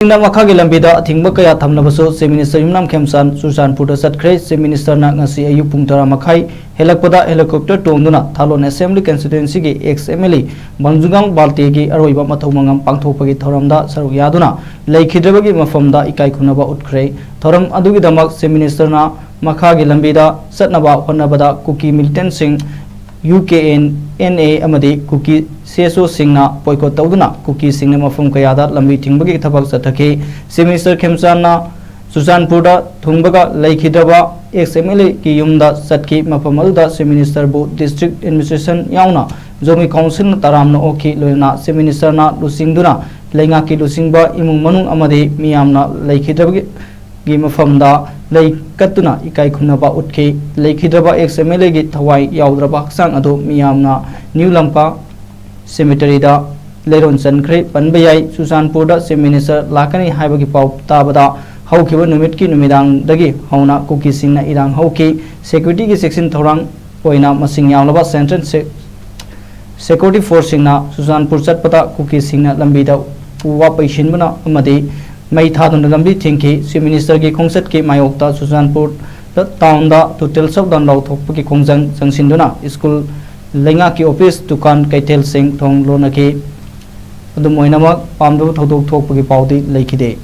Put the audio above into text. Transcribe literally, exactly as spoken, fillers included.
ꯁꯤꯡꯅ ꯃꯈꯥꯒꯤ ꯂꯝꯕꯤꯗ ꯑꯊꯤꯡꯕ ꯀꯌꯥ ꯊꯝꯂꯕꯁꯨ Chief Minister ꯌꯨꯝꯅꯥꯝ ꯈꯦꯝꯆꯥꯟ ꯆꯨꯔꯆꯥꯟꯄꯨꯔꯗ ꯆꯠꯈ꯭ꯔꯦ꯫ Chief Minister ꯅ ꯉꯁꯤ ꯑꯌꯨꯛ ꯄꯨꯡ ꯇꯔꯥ ꯃꯈꯥꯏ ꯍꯦꯜꯂꯛꯄꯗ helicopter ꯇꯣꯡꯗꯨꯅ ꯊꯥꯂꯣꯟ Assembly Constituency ꯒꯤ ex M L A ꯕꯟꯖꯨꯒꯥꯡ ꯕꯥꯜꯇꯦꯒꯤ ꯑꯔꯣꯏꯕ ꯃꯊꯧ ꯃꯉꯝ ꯄꯥꯡꯊꯣꯛꯄꯒꯤ ꯊꯧꯔꯝꯗ ꯁꯔꯨꯛ ꯌꯥꯗꯨꯅ ꯂꯩꯈꯤꯗ꯭ꯔꯕꯒꯤ ꯃꯐꯝꯗ ꯏꯀꯥꯏ ꯈꯨꯝꯅꯕ ꯎꯠꯈ꯭ꯔꯦ꯫ ꯊꯧꯔꯝ ꯑꯗꯨꯒꯤꯗꯃꯛ Chief Minister ꯅ ꯃꯈꯥꯒꯤ ꯂꯝꯕꯤꯗ ꯆꯠꯅꯕ ꯍꯣꯠꯅꯕꯗ ꯀꯨꯀꯤ militant ꯁꯤꯡ, U K N N A ꯑꯃꯗꯤ ꯀꯨꯀꯤ C S O ꯁꯤꯡꯅ boycott ꯇꯧꯗꯨꯅ ꯀꯨꯀꯤꯁꯤꯡꯅ ꯃꯐꯝ ꯀꯌꯥꯗ ꯂꯝꯕꯤ ꯊꯤꯡꯕꯒꯤ ꯊꯕꯛ ꯆꯠꯊꯈꯤ꯫ Chief Minister ꯈꯦꯝꯆꯥꯟꯅ ꯆꯨꯔꯆꯥꯟꯄꯨꯔꯗ ꯊꯨꯡꯕꯒ ꯂꯩꯈꯤꯗ꯭ꯔꯕ ex M L A ꯒꯤ ꯌꯨꯝꯗ ꯆꯠꯈꯤ꯫ ꯃꯐꯝ ꯑꯗꯨꯗ Chief Minister ꯕꯨ district administration ꯌꯥꯎꯅ ꯖꯣꯃꯤ council ꯅ ꯇꯔꯥꯝꯅ ꯑꯣꯛꯈꯤ꯫ ꯂꯣꯏꯅꯅ Chief Minister ꯅ ꯂꯨꯆꯤꯡꯗꯨꯅ ꯂꯩꯉꯥꯛꯀꯤ ꯂꯨꯆꯤꯡꯕ, ꯏꯃꯨꯡ ꯃꯅꯨꯡ ꯑꯃꯗꯤ ꯃꯤꯌꯥꯝꯅ ꯂꯩꯈꯤꯗ꯭ꯔꯕꯒꯤ ꯒꯤ ꯃꯐꯝꯗ ꯂꯩ ꯀꯠꯇꯨꯅ ꯏꯀꯥꯏ ꯈꯨꯝꯅꯕ ꯎꯠꯈꯤ꯫ ꯂꯩꯈꯤꯗ꯭ꯔꯕ ex M L A ꯒꯤ ꯊꯋꯥꯏ ꯌꯥꯎꯗ꯭ꯔꯕ ꯍꯛꯆꯥꯡ ꯑꯗꯨ ꯃꯤꯌꯥꯝꯅ ꯅ꯭ꯌꯨ ꯂꯝꯄꯥ cemetery ꯗ ꯂꯩꯔꯣꯟ ꯆꯟꯈ꯭ꯔꯦ꯫ ꯄꯟꯕ ꯌꯥꯏ, ꯆꯨꯔꯆꯥꯟꯄꯨꯔꯗ Chief Minister ꯂꯥꯛꯀꯅꯤ ꯍꯥꯏꯕꯒꯤ ꯄꯥꯎ ꯇꯥꯕꯗ ꯍꯧꯈꯤꯕ ꯅꯨꯃꯤꯠꯀꯤ ꯅꯨꯃꯤꯗꯥꯡꯗꯒꯤ ꯍꯧꯅ ꯀꯨꯀꯤꯁꯤꯡꯅ ꯏꯔꯥꯡ ꯍꯧꯈꯤ꯫ Security ꯒꯤ ꯆꯦꯛꯁꯤꯟ ꯊꯧꯔꯥꯡ ꯑꯣꯏꯅ ꯃꯁꯤꯡ ꯌꯥꯝꯂꯕ central se-, security force ꯁꯤꯡꯅ ꯆꯨꯔꯆꯥꯟꯄꯨꯔ ꯆꯠꯄꯗ ꯀꯨꯀꯤꯁꯤꯡꯅ ꯂꯝꯕꯤꯗ ꯎ ꯋꯥ ꯄꯩꯁꯤꯟꯕꯅ ꯑꯃꯗꯤ ꯃꯩ ꯊꯥꯗꯨꯅ ꯂꯝꯕꯤ ꯊꯤꯡꯈꯤ꯫ Chief Minister ꯒꯤ ꯈꯣꯡꯆꯠꯀꯤ ꯃꯥꯌꯣꯛꯇ ꯆꯨꯔꯆꯥꯟꯄꯨꯔ town ꯗ total shutdown ꯂꯥꯎꯊꯣꯛꯄꯒꯤ ꯈꯣꯡꯖꯪ ꯆꯪꯁꯤꯟꯗꯨꯅ school, ꯂꯩꯉꯥꯛꯀꯤ office, ꯗꯨꯀꯥꯟ, ꯀꯩꯊꯦꯜꯁꯤꯡ ꯊꯣꯡ ꯂꯣꯟꯅꯈꯤ꯫ ꯑꯗꯨꯝ ꯑꯣꯏꯅꯃꯛ, ꯄꯥꯝꯗꯕ ꯊꯧꯗꯣꯛ ꯊꯣꯛꯄꯒꯤ ꯄꯥꯎꯗꯤ ꯂꯩꯈꯤꯗꯦ꯫